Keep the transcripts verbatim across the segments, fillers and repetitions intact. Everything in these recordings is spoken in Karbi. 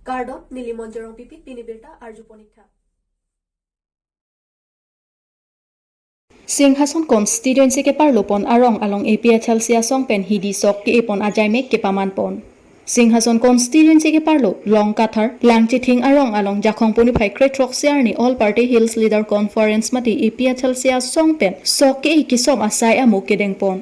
Kardom, neli Monjorong Pipit, pini birta arju ponik tha. Singhason constituency keparlopon arong along A P H L C asong pen hidi sok ke-epon ajaimek kepamanpon. Singhason constituency keparlo Longkathar, Langchithing arong along Jakhong puni phai krethrok siarni All Party Hills Leader Conference mate A P H L C asong pen sok ke-e kesom asai amo kedengpon.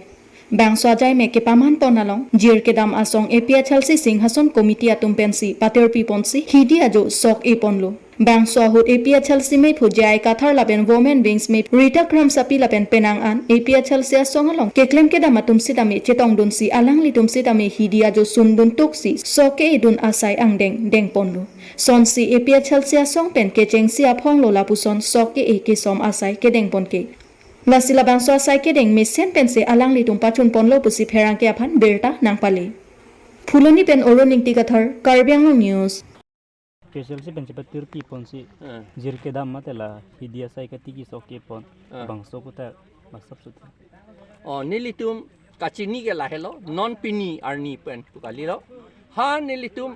Bangso ajaimek kepamanpon along, jir kedam asong A P H L C Singhason Committee atum pensi paterpiponsi hidi ajo sok-eponlo. Bangso ahut A P H L C mephu J I Kathar lapen Women Wings mephu Rita Kramsapi lapen penang an A P H L C asong along keklem kedam atum sitame chetongdunsi alanglitum sitame hidi ajo sundun tuksi sok ke-edun asai angdeng dengponlo. Sonsi A P H L C asong pen kechengsi aphonglo lapuson sok ke-e kesom asai kedengpon ke. Lasi labangso asai kedeng mesen pensi alanglitum pachunponlo pusi pherangke aphan birta nangpale. Phuloni pen Arun Ingti Kathar, Karbi Anglong News. K H L C pen chepaterpiponsi, eh, jir kedam mate la hidi asai katiki sok-epon, eh, bangso kuta masap suta. Oh, nelitum kachini ke lahelo, non pini arni pen pu kalilo. Ha nelitum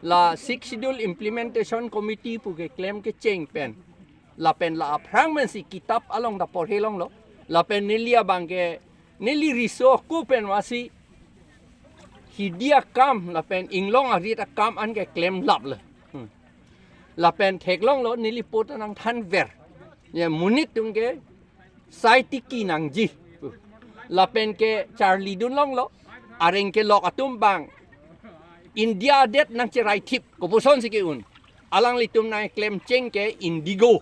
la Sixth Schedule Implementation Committee pu keklem kecheng pen, lapen la aphrang pensi kitap along ta porhe longlo. Lapen neli abang ke, neli riso ako pen vasi hidi akam lapen inglong arit akam an keklem laplo. Hmm. Lapen theklonglo neli po ta nangthanver. Ya, monit atum ke sai tiki nangji. Lapen kecharlidun longlo, areng kelok atum bang India adet nangcheraithip, kopuson si ke-un. Alanglitum nangklem cheng ke indigo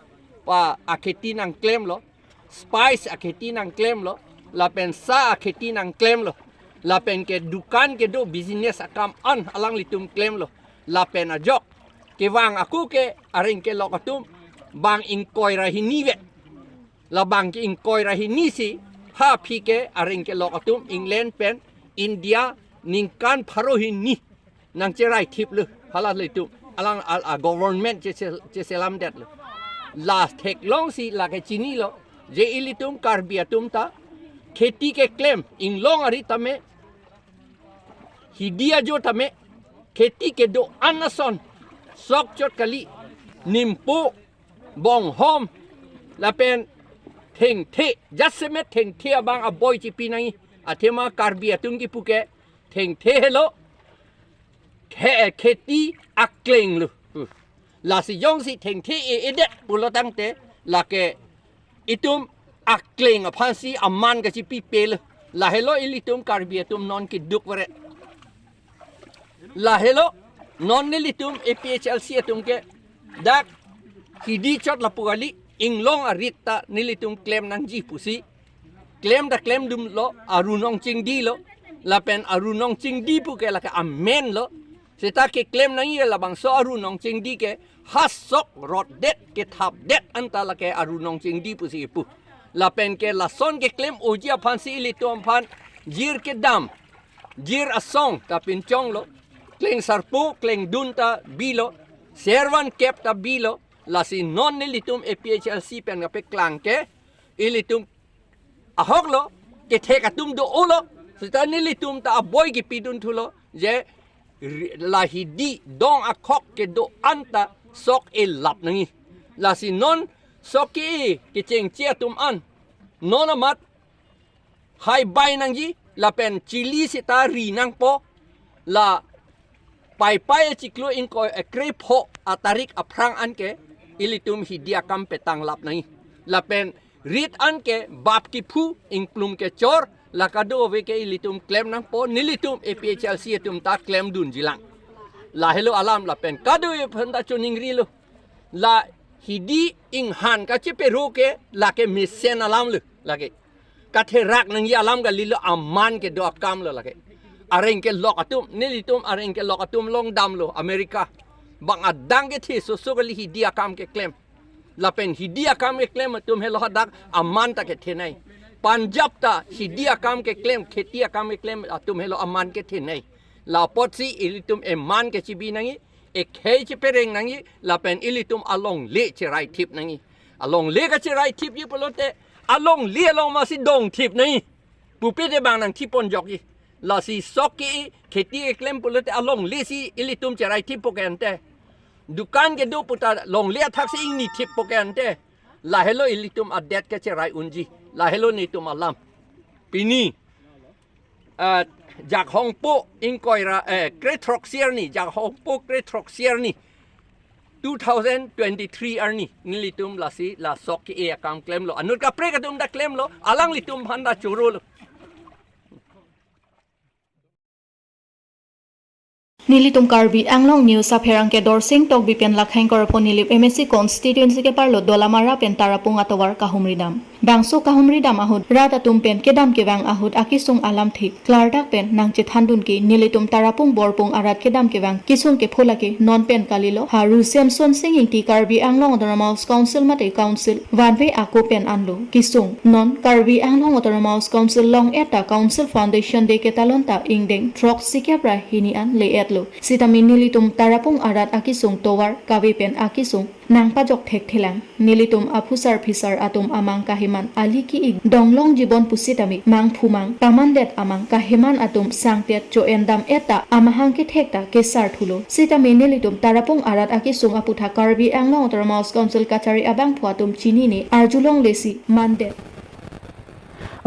pa akheti nangklemlo, spice akheti nangklemlo, lapen sa akheti nangklemlo, lapen kedukan kedo business akam an alanglitum klemlo, lapen ajok kevang ako ke areng kelok atum bang ingkoi ra hini vet. Labang ke ingkoi ra hini si, ha aphi ke areng kelok atum England pen India ningkan pharo hini nangcheraithiplo, hala le tu alang al a government che che- cheselamdetlo. La theklongsi lake chinilo, je ilitum Karbi atum ta kheti keklem, inglong arit tame, hidi ajo tame, kheti kedo-an ason sok chot kali, nimpo, bonghom, lapen thengthe, jasemet thengthe abang aboi chipi nangji. Athema Karbi atum kipu ke thengthe helo khe- kheti aklenglo. Hmm. Lasi jongsi thengthe e-edet pulo tangte, lake itum akleng aphansi aman kachipipelo. Lahelo ilitum Karbi atum non keduk veret. Lahelo non nelitum A P H L C atum ke dak hidi chot lapu kali, inglong arit ta nelitum klem nangji pusi klem ta klemdunlo, arunong chingdilo, lapen arunong chingdi pu ke lake amenlo. Seta keklem nangji labangso arunong chingdi ke ha sok rotdet kethapdet anta lake arunong chingdi pusi pu. Lapen ke lason keklem oji aphansi ilitum aphan jir kedam, jir asong ta pinchonglo, kleng sarpo klengdun ta bilo, servan kep ta bilo. Lasi non nelitum A P H L C pen kapeklang ke, ilitum ahoklo, kethek atum do-olo, seta nelitum ta aboi kipidun thulo, je ri- la hidi dong akhok kedo-an ta sok-e lap nangji. Lasi non sok ke-e kechengche atum an, non amat hai bai nangji, lapen chili seta ri nangpo, la Paipai achiklo ingkoi krepho atarik aphrang anke ilitum hidi akam petang lap nangji. Lapen rit anke bap kiphu ingplum kechor la kadokave ke ilitum klem nangpo, nelitum A P H L C atum ta klemdunji lang. Lahelo alam lapen kadokave aphan ta choningrilo. La hidi inghan kachepero ke lake mesen alamlo lake. Katherak nangji alam kalilo, aman kedo akamlo lake. Areng kelok atum, nelitum areng kelok atum along damlo America. Bang adang kethe soso kali hidi akam keklem. Lapen hidi akam keklem atum helo hadak aman ta kethenei. Punjab ta hidi akam keklem, kheti akam keklem atum helo aman kethenei. La apotsi ilitum eman kechibi nangji, ekhei chepereng nangji, lapen ilitum alongle cheraithip nangji. Alongle kacheraithipji pulote, alongle along masi dongthip nangji. Pupe te bang nangthipon jokji. Lasi sok ke-e kheti keklem pulote alongle si ilitum cheraithippo ke ante. Dukan kedo puta longle athak si ingni thippo ke ante. Lahelo ilitum adet kecherai unji. Lahelo netum alam. Pini, ah, Jakhongpo ingkoi ra, eh, krethrok si arni, Jakhongpo krethrok si arni, two thousand twenty-three arni, nelitum lasi la sok ke-e akam klemlo. Anut kaprek atum ta klemlo, alanglitum aphan ta chorolo. Nelitum Karbi Anglong News apherangke Dorsing Tokbi pen lakhang korpo Nilip M A C constituency keparlo Dolamara pen Tarapung atovar kahumridam. Bangso kahumridam ahut rat atum pen kedam kevang ahut akesung alamthe klardak pen nangchethandun ke nelitum Tarapung Borpung arat kedam kevang kesung kepho lake non pen kalilo ha Ru Semson Sing Ingti Karbi Anglong Autonomous Council mate council vanve ako pen anlo kesung. Non Karbi Anglong Autonomous Council long-et ta Council Foundation Day ketalon ta ingdeng throksi kep ra hini an le-etlo. Sitame nelitum Tarapung arat akesung tovar kave pen akesung nangpajok thekthelang. Nelitum aphusar phisar atum amang kaheman ali ki-ik donglong jibon pusitame mangphumang pamandet amang kaheman atum sangtet cho-endam-et ta amahang kethek ta kesarthulo. Sitame nelitum Tarapung arat akesung aputhak Karbi Anglong Autonomous Council kachari abangphu atum chinine arjulongle si mandet.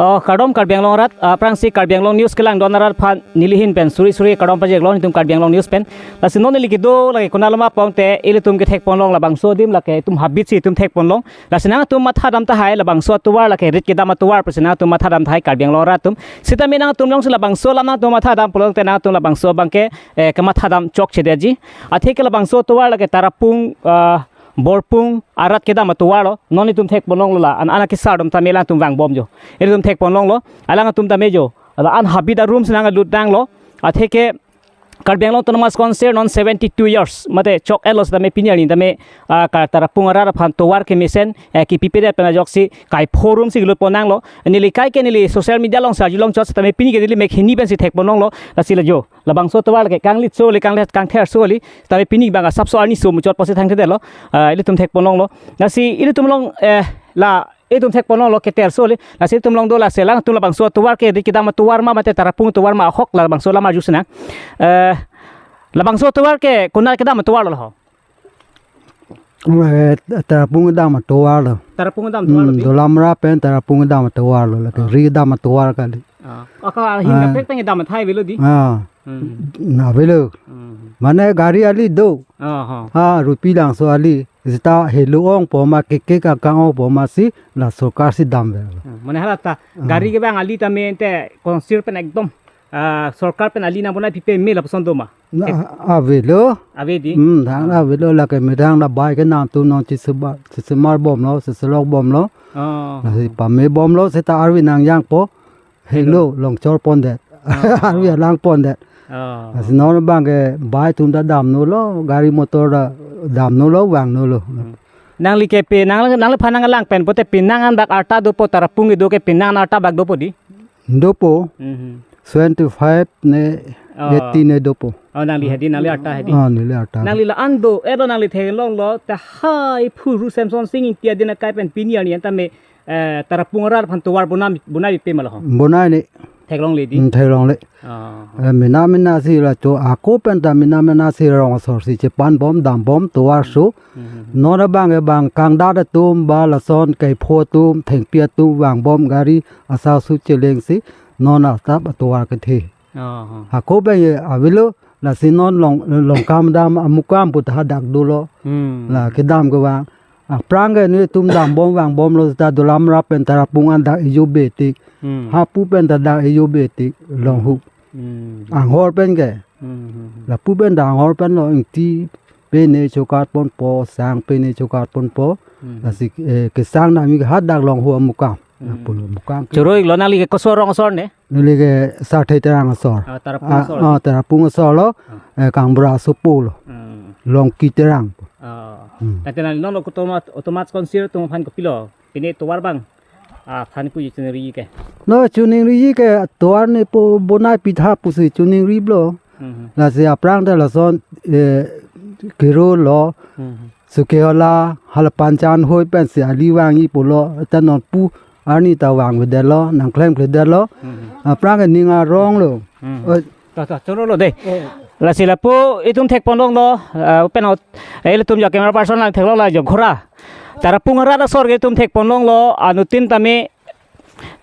Oh, kardom Karbi Anglong arat, ah, aphrangsi Karbi Anglong News kelangdun arat aphan nelihin pen suri suri kardom pajirlo nelitum Karbi Anglong News pen. Lasi non neli kedo lake konatlo ma pongte ilitum kethekponlong labangso adim lake itum habit si itum thekponlong. Lasi nangtum mathadam tahai labangso atovar lake rit kedam atovar pusi nangtum mathadam tahai Karbi Anglong arat atum. Sitame nangtum jongsi labangso alam nangtum mathadam pulote nangtum labangso abangke, eh, kemathadam chokchedetji. Atheke labangso atovar lake Tarapung, ah, Borpung arat kedam atovarlo, non itum thekponlonglo la, an, an akesar atum tame alangtum vangbomjo. Ilitum thekponlonglo, alangtum tame jo. La an habit arum si nanglut nanglo, atheke Karbi Anglong Autonomous Council non seventy-two years, mate chok-etlo sitame pini arni tame, ah, ka Tarapung arat aphan tovar kemesen, eh, kipipedet pen ajoksi kaipho arum si lutpon nanglo. Neli kaike neli social media along si arjulong chot sitame pini ke neli mek hini pensi thekponlonglo, lasi la jo. Labangso atovar lake kanglit soli, kanglet kangther soli. Tame pini bang asapso arni so muchot pusi thangthedetlo. Ah, ilitum thekponlonglo. Lasi ilitum along, eh, la itum thekponlonglo keter soli. Lasi itum along do lasi alangtum labangso atovar ke rit kedam atovar ma mate Tarapung atovar ma ahok labangso alam arju sinang. Eh, labangso atovar ke konat kedam atovarlo laho? Eh, Tarapung kedam atovarlo. Tarapung kedam atovarlo Hmm, pi? Dolamara pen Tarapung kedam atovarlo. Lake Ah. rit kedam atovar kali. Ah. Aka ahin Ah. kaprek pen kedam athai avelo di? Ah. Hmm. Na avelo. Hmm. Mane gari ali do. Ah, ha. Ha, rupi langso ali. Seta helo ongpo ma keke kakang ongpo ma si la sorkar si damvelo. Hmm. Mane hala ta Ah. gari kevang ali tame ante council pen ekdom, ah, sorkar pen ali nang bonai pipe me lapuson do ma? Na, Ek- avelo. Ave di? Hmm, thang Ah. avelo lake medang la bai ke nangtum nong chisebar, chisemar bomlo, chiselok bomlo. Ah. Lasi pame bomlo seta arve nangjangpo. Helo, longchor pondet. Ah. Arve alang pondet. Ah. Lasi non abangke bai atum ta damnolo, gari motor ta damnolo, vangnolo. Hmm. Nangli ke pe, nang, nangliphan nanglang pen, pote penang an bak arta dopo Tarapung kedo ke penang an arta bak dopo di? Dopo. Mhm. Twenty-five ne Ah. eighty ne dopo. Oh, nangli hedi, nangli arta hedi. Ah, neli arta. Nangli la an do, edo nangli theklonglo, tahai phu Ru Semson Sing Ingti adin akai pen pini arni an tame, eh, Tarapung arat aphan tovar bonam, bonai pe ma laho? Bonai ne. Theklongle di? Hmm, theklongle. Ah. Eh, mena mena si la cho ako pen ta mena mena si rong asor si chepan bom, dam bom, tovar so. Mhm. Non abang, eh, bang kangdat atum ba lason kaipho atum, thengpi atum, vangbom gari, asau su cheleng si, non asap atovar kethe. Ah, ah. Ako abang, eh, avelo, lasi non long, long kam dam amukam pu ta hadak dolo. Hmm. La kedam kevang. Aphrang ke netum dambom vangbomlo ta Dolamara pen Tarapung an dak ejo betik. Hmm. Hapu pen ta dak ejo betik longhu. Hmm. Anghor pen ke. Hmm, hmm, hmm. Lapu pen ta anghor pen lo Ingti pen ne chokat ponpo, sang pen ne chokat ponpo. Hmm. Lasi, eh, kesang nami hadak longhu amukam. Hmm. Lapu lo mukam ke. Choro-iklo nangli ke koso rong asor ne? Neli ke Sarthe Terang asor. Ah, Tarapung Ah, asor. Ah, Tarapung asor lo. Ah. Eh, Kangbura asopo lo. Hmm. Longki Terang. Ah. Hmm. Tangte nangli non lo Autonomous, Autonomous Council atum aphan kopilo? Pine tovar abang. Ah, aphan pu chuningri ke. No, chuningri ke tovar ne po bonai pitha pusi chuningri blo. Hmm. Lasi aphrang ta lason, eh, kero lo. Hmm. Suke hala, hala panchan hoi pensi ali vangji pulo, ta non pu arni ta vangvedetlo, nangklem kledetlo. Hmm. Aphrang ke ning arong lo. Hmm. Eh. Ta, ta, choro lo de. Eh. Lasi lapu itum thekponlonglo, eh, pen out, eh, ilitum jo camera person lang theklonglo jo ghora. Tarapung arat asor ke itum thekponlonglo, anuttin tame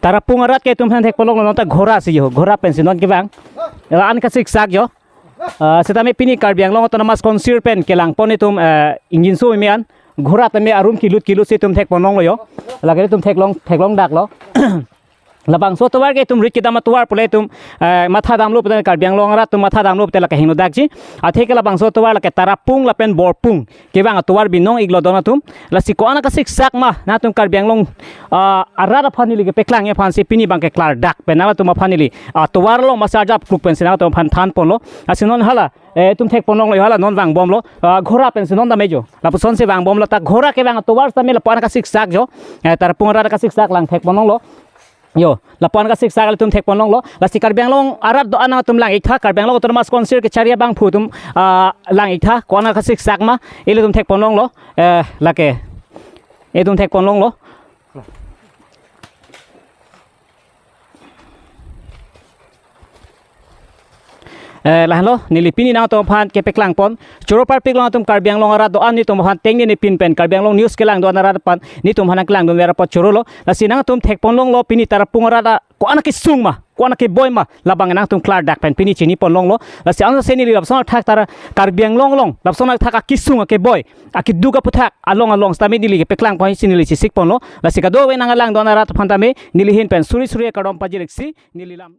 Tarapung arat ke itum aphan thekponlonglo, non ta ghora si jo, ghora pensi non kevang. La-an kasiksak jo. Ah, setame pini Karbi Anglong Autonomous Council pen kelangpon itum, eh, ingjinso meme an. Ghora tame arum kilut kilut si itum thekponlonglo jo. Lake itum theklong, theklongdaklo. Labangso atovar ke itum rit kedam atovar pule itum, eh, mathadamlo pute Karbi Anglong arat atum mathadamlo pute lake hingnodakji. Athe ke labangso atovar lake Tarapung lapen Borpung kevang atovar binong-iklo don atum. Lasi ko-an akasiksak ma nangtum Karbi Anglong, ah, arat aphan neli kepeklang aphansi pini abang ke klardak pen nangtum aphan neli, ah, atovar along masarjap kluk pensi nangtum aphan thanponlo. Lasi non hala, eh, itum thekponlonglo hala non vangbomlo, ah, ghora pensi non tame jo. Lapusonsi vangbomlo ta ghora kevang atovar tame lapu-an akasiksak jo. Eh, Tarapung arat akasiksak lang thekponlonglo. Jo, lapu-an kasiksak ilitum thekponlonglo. Lasi Karbi Anglong arat do-an nangtum lang-iktha, Karbi Anglong Autonomous Council kechari abangphu atum, ah, lang-iktha, ko-an akasiksak ma, ilitum thekponlonglo, eh, lake. Itum thekponlonglo. Eh, lahenlo, neli pini nangtum aphan kepeklangpon. Choro parpik long atum Karbi Anglong arat do-an nelitum aphan tengne nepin pen Karbi Anglong News kelang do-an arat aphan nelitum aphan kelangdunver apot chorolo. Lasi nangtum thekponlonglo pini Tarapung arat a ko-an akesung ma, ko-an akeboi ma, labang nangtum klardak pen pini chiniponlonglo. Lasi ansi neli lapuson athak Tara Karbi Anglong along, lapuson athak akesung akeboi, akeduk aputhak along along setame neli kepeklangpon si neli chisikponlo. Lasi kadokave nangkelang do-an arat aphan tame neli ahin pen suri suri akardom pajiriksi neli lam.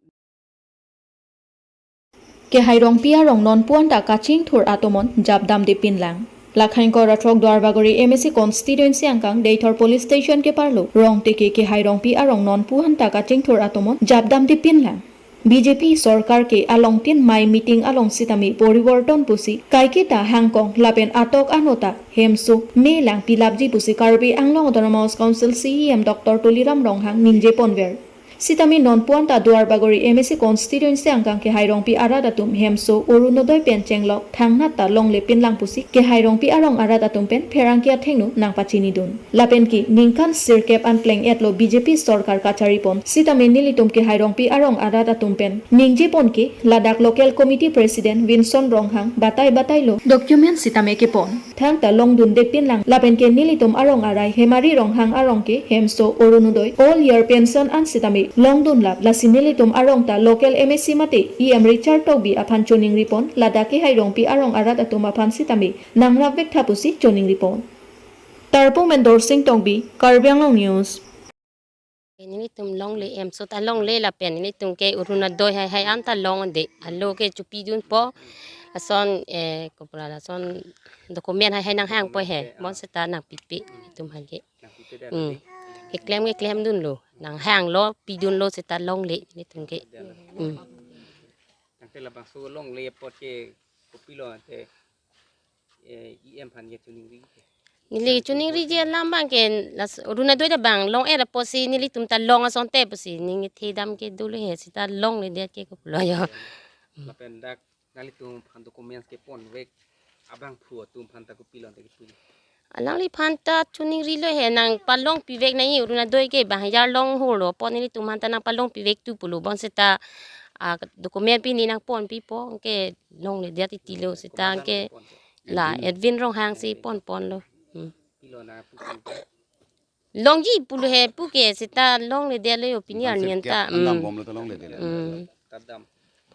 Kehai Rongpi arong non pu-an ta kachingthur atomon japdamde pinlang. Lakhain kor atrok Duarbagori M A C constituency angkang Deithor police station keparlo Rongteke Kehai Rongpi arong non pu-an ta kachingthur atomon japdamde pinlang. B J P sorkar ke alongtin mei meeting along sitame poriborton pusi kaiketa hangkong lapen atok ano ta hemso me lang pilapji pusi Karbi Anglong Autonomous Council C E M Doctor Tuliram Ronghang ningjeponver. Sitame non pu-an ta Duarbagori M A C constituency angkang Kehai Rongpi arat atum hemso Orunodoi pen chenglok thangnat ta longle pinlang pusi Kehai Rongpi arong arat atum pen pherangke athengno nangpachinidun. Lapen ke ningkan sirkep an pleng-etlo B J P sorkar kacharipon. Sitame nelitum Kehai Rongpi arong arat atum pen ningjepon ke ladak local committee president Vinson Ronghang batai batailo document sitame kepon. Thangta longdunde pinlang lapen ke nelitum arong arai Hemari Ronghang arong ke hemso Orunodoi all year pension an sitame longdunlap, lasi nelitum arong ta local M A C mate E M Richard Tokbi aphan choningripon, ladak Kehai Rongpi arong arat atum aphan sitame nangrapvektha pusi choningripon. Tarapung pen Dorsing Tokbi, Karbi Anglong News. Nelitum longle, hemso ta longle lapen nelitum ke Orunodoi haihai an ta longde, alo ke chopidunpo, lason, eh, kopra lason document haihai nanghangpo he, bonseta nangpipe nelitum aphan ke. Hmm. Keklem keklemdunlo, nanghanglo, pidunlo seta longle nelitum ke. Hmm. Tangte labangso longle apot ke kopilo ante, eh, E M aphan ke choningri ke? Neli choningriji alam abang ke las Orunodoi ta bang long-et apotsi nelitum ta long asonte pusi ning thedam ke dolo he, seta longledet ke kopilo jo. Lapen dak nanglitum aphan documents keponvek abangphu atum aphan ta kopilo ante kepilo? Alangliphan ta choningrilo he, nangpalongpivek nangji, Orunodoi ke bang hajar long holo apot nelitum aphan ta nangpalongpivek tu pulo, bonseta, ah, document pini nangponpipo, ke longledet titilo seta ke la Edwin Ronghang si ponponlo. Hmm. Longji pulo he pu ke seta longledetlo jo pini arni an ta. Hmm. Bomlo ta longledetlo. Hmm. Tadam.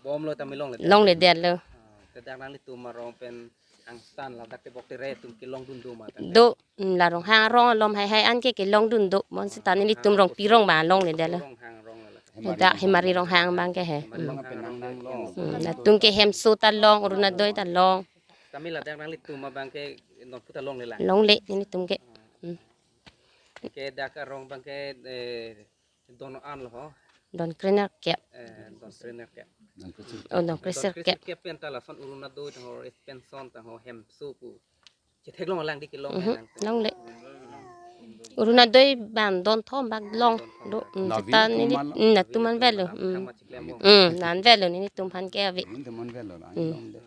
Bomlo tame longledet. Longledetlo. Ah, te dak nanglitum arong pen angstan ladak tebok tere atum kelongdun do ma tangte? Do, mm, la Ronghang arong alom haihai an ke kelongdun do. Bonseta nelitum Rongpi arong ba longledetlo. Ronghang arong la. Dak Hemari Ronghang abang ke he. Hemari Ronghang arong. Hmm, latum ke hemso ta long, Orunodoi ta long. Tame ladak nanglitum abang ke nonpu ta longlelang? Longle nelitum ke. Hmm. Ke dak arong abang ke, eh, don an lo ho? Don krenerkep. Eh, don krenerkep. Oh, don krenerkep. Don krenerkep pen ta lason Orunodoi tangho, pension tangho, hemso pu chetheklonglang di kelong. Mhm, nang longle. Orunodoi bang don thom bak long. Don thom do, bak. Mm, navin seta atum neli, an lo. Mm, nelitum an velo. Nang Mm. Thang ma chiklem mo. Mm, nang velo nelitum aphan ke ave. Nelitum an velo la, Mm. Longle.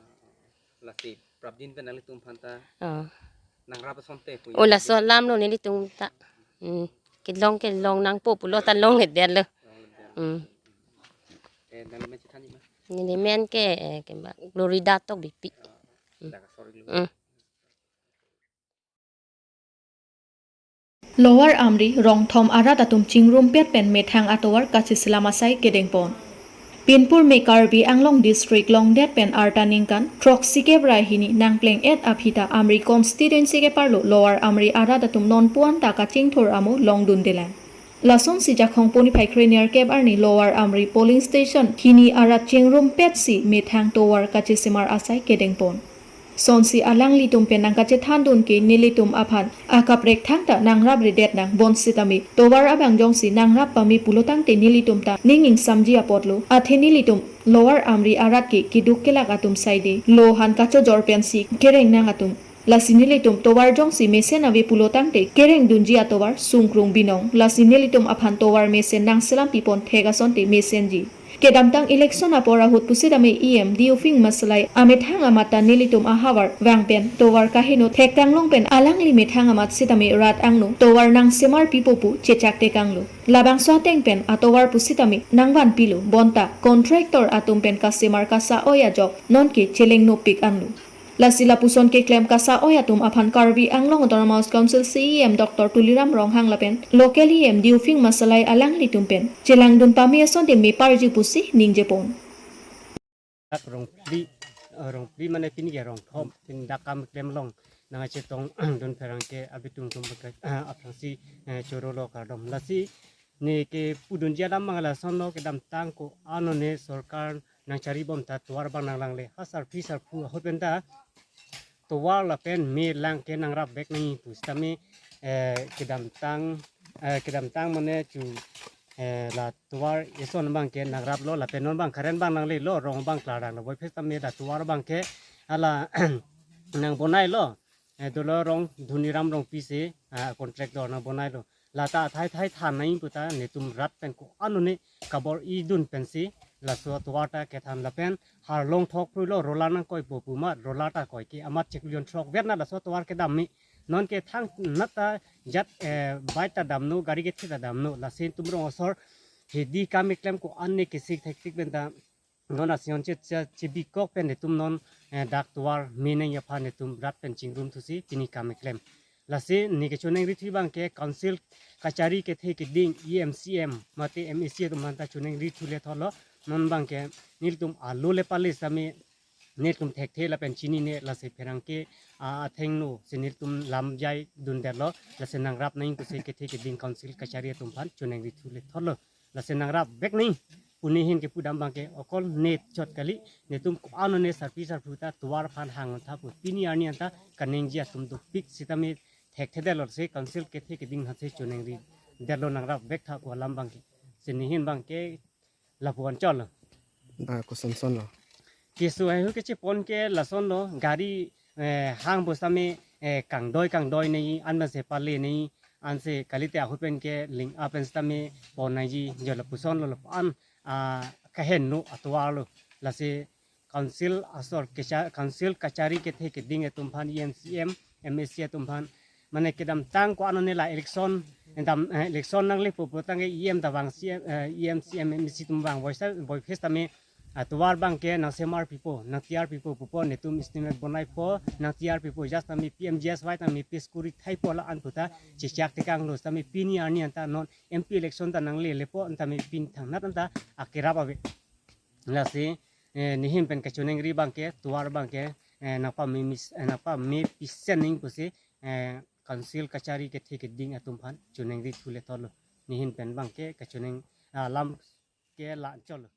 Lasi prapjin pen nanglitum aphan ta Oh. nangrap asonte pu. Oh, laso alam lo nelitum ta. Hmm. Kelong kelong nangpo pulo ta longledetlo. Longledetlo. Hmm. Neli men ke, eh, ke ma, Glory Da Tokbipi. Hmm. Lower Amri rongthom arat atum chingrumpet pen methang atovar kacheselam asai kedengpon. Pinpur me Karbi Anglong District longdet pen arta ningkan throksi kep ra hini nangpleng-et aphi ta Amri constituency keparlo Lower Amri arat atum non puan ta kachingthur amo longdundelang. Lasonsi Jakhong poni phai kre nerkep arni Lower Amri polling station hini arat chingrumpetsi methang tovar kachesemar asai kedengpon. Sonsi alanglitum pen nangkachethandun ke nelitum aphan akaprek thangta nangrapredetnang bonsitame tovar abang jongsi nangrap pame pulotangte nelitum ta ning ingsamji apotlo. Athe nelitum Lower Amri arat ke keduk kelak atum saide lo han kachojor pensi kerengnang atum. Lasi nelitum tovar jongsi mesen ave pulotangte kerengdunji atovar sungkrung binong. Lasi nelitum aphan tovar mesen nangselam pipon thek asonte mesenji. Kedamtang election apor ahut pusitame E M Diufing Masalai amethang amat ta nelitum ahavar vang pen tovar kaheno thektanglong pen alangli methang amat sitame rat angno tovar nangsemar pipo pu chechak tekanglo. Labangso ateng pen atovar pusitame nangvanpilo bonta contractor atum pen kasemar kasa-oi ajok nonke chelengnopik anlo. Lasi lapuson keklem kasa-oi atum aphan Karbi Anglong Autonomous Council C E M Doctor Tuliram Ronghang lapen local E M Diufing Masalai alanglitum pen chelangdun pame asonte meparji pusi ningjepon. Dak rongphli, eh, rongphli mane pini ke rongthom, pini dak kam klem along nangchetongdun pherangke abitung tum baka, eh, aphrangsi, eh, chorolo kardom. Lasi ne kepudunji alam abang lasonlo, kedamtang ko-an one sorkar nangcharibom ta tovar abang nanglangle. Ha sarpi sarpo ahut pen ta tovar lapen me lang ke nangrapvek nangji pusitame, eh, kedamtang, eh, kedamtang mane chu, eh, la tovar eson abang ke nangraplo lapen non abang current abang nanglelo, rong abang klaranglo, boiphe sitame la tovar abang ke hala nangbonailo, eh, dolo rong Dhoniram Rongpi si, ah, contractor nangbonailo. Lata athai thai than nangji puta netum rat pen ko-an one kabor-idun pensi laso tovar ta kethan lapen harlong thok phruilo, roller nangkoipo pu amat roller ta koike amat chiklo jon throk vet na laso tovar kedam me. Nonke thangnat ta jat, eh, bike ta damno, gari kethe ta damno, lasi netum rong asor hedi kam keklem ko-an ne kesik thektik pen ta non asion che, che, chebikok pen netum non, eh, dak tovar me nangji aphan netum rat pen chingrum thusi pini kam keklem. Lasi ne kechonengri thu abang ke council kachari kethe keding E M C M mate M A C atum aphan ta chonengri thu le thotlo. Non abang ke nelitum alo le pale sitame nelitum thekthe lapen chinine, lasi pherangke, ah, athengno si nelitum lamjai dundetlo, lasi nangrap nangji pusi kethe keding council kachari atum aphan chonengri thu le thotlo. Lasi nangrapvek nangji pu nehin kepudam abang ke okol ne chot kali, netum ko-an one sarpi sarpo ta tovar aphan hang tha pu pini arni anta kaningje atum dopik sitame thekthedetlo, si council kethe keding aphansi chonengridetlo, nangrapvek tha pu alam abang ke. Si nehin abang ke lapu-an chotlo. Ah, kosonson lo? Keso haihui kechepon ke lasonlo, gari, eh, hang pusitame, eh, kangdoi kangdoi nangji, anpensi pale nangji, ansi kalite ahut pen ke ling-a pen sitame pon nangji, jo lapusonlo, lapu-an, ah, kahenno atovarlo. Lasi council asor kecha-, council kachari kethe keding atum aphan, E M C M, M A C atum aphan, mane kedamtang ko-an one la election, dam, eh, election nanglepo pulotangte E M ta vang, C M, eh, E M, C M, M A C atum vang, boisa, boiphe sitame, ah, tovar abang ke nangsemar pipo, nangtiyar pipo pupo, netum estimate bonaipo, nangtiyar pipo, just tame P M G S Y tame pis kuri thaipo la-an puta chechak tekanglo, sitame pini arni anta non M P election ta nanglelepo, antame pini thangnat anta akerap ave. Lasi, eh, nehin pen kachonengri abang ke, tovar abang ke, eh, nangpame mis-, eh, nangpame pisen nangji pusi, eh, council kachari kethe keding atum aphan chonengri thu le thotlo. Nehin pen abang ke kachoneng, ah, alam ke la-an chotlo.